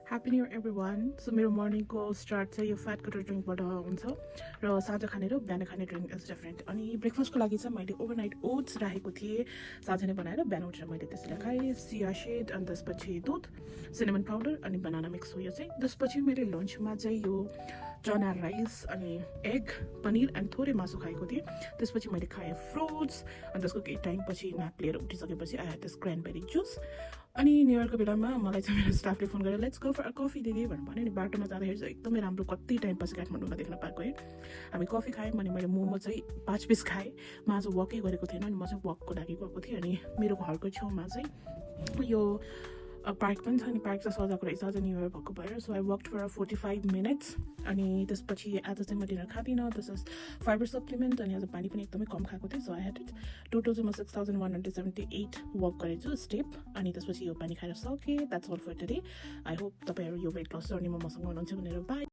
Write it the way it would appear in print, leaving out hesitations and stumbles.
Happy New Year everyone. So मेरो मर्निङको start चाहिँ यो फ्याट कटर ड्रिङ्कबाट हुन्छ र साँझ खाने र बिहान खाने ड्रिङ्क इज डिफरेन्ट. अनि ब्रेकफास्टको लागि चाहिँ मैले ओभरनाइट ओट्स राखेको थिएँ. साँझ नै बनाएर बिहान उठेर मैले त्यसलाई खाएँ. सिया सिड अनि त्यसपछि दुध, सिनेमन पाउडर अनि बनाना मिक्स हो यो चाहिँ. त्यसपछि मैले लन्चमा चाहिँ यो चना राइस अनि एग, पनिर अनि थोरै मासु खाएको थिएँ. त्यसपछि मैले खाएँ फ्रुट्स अनि त्यसको केही टाइमपछि नाक लिएर उठिसकेपछि आई ह्याड दिस क्रानबेरी जुस. अनि न्यु इयरको बेलामा मलाई चाहिँ मेरो स्टाफले फोन गरेर लेट्स गो फर कफी दिदी भनेर भन्यो नि. बाटोमा जाँदाखेरि चाहिँ एकदमै राम्रो कति टाइमपछि काठमाडौँमा देख्न पाएको है. हामी कफी खायौँ अनि मैले मोमो चाहिँ 5 पिस खाएँ. म आज वकै गरेको थिएन अनि म चाहिँ वकको लागि गएको थिएँ. अनि मेरो घरको छेउमा चाहिँ यो पार्क पनि छ नि. पार्क चाहिँ सजाएको रहेछ आज न्यु इयर भएको भएर. So I worked for 45 minutes. अनि त्यसपछि आज चाहिँ म डिनर खाँदिनँ. दिस इज फाइबर सप्लिमेन्ट अनि आज पानी पनि एकदमै कम खाएको थिएँ. So I had it. Total चाहिँ म 6178 वक गरेछु स्टेप. अनि त्यसपछि यो पानी खाएर सकेँ. That's all for today. I hope तपाईँहरू यो वेट लस जर्नीमा मसँग हुनुहुन्छ भनेर. बाई.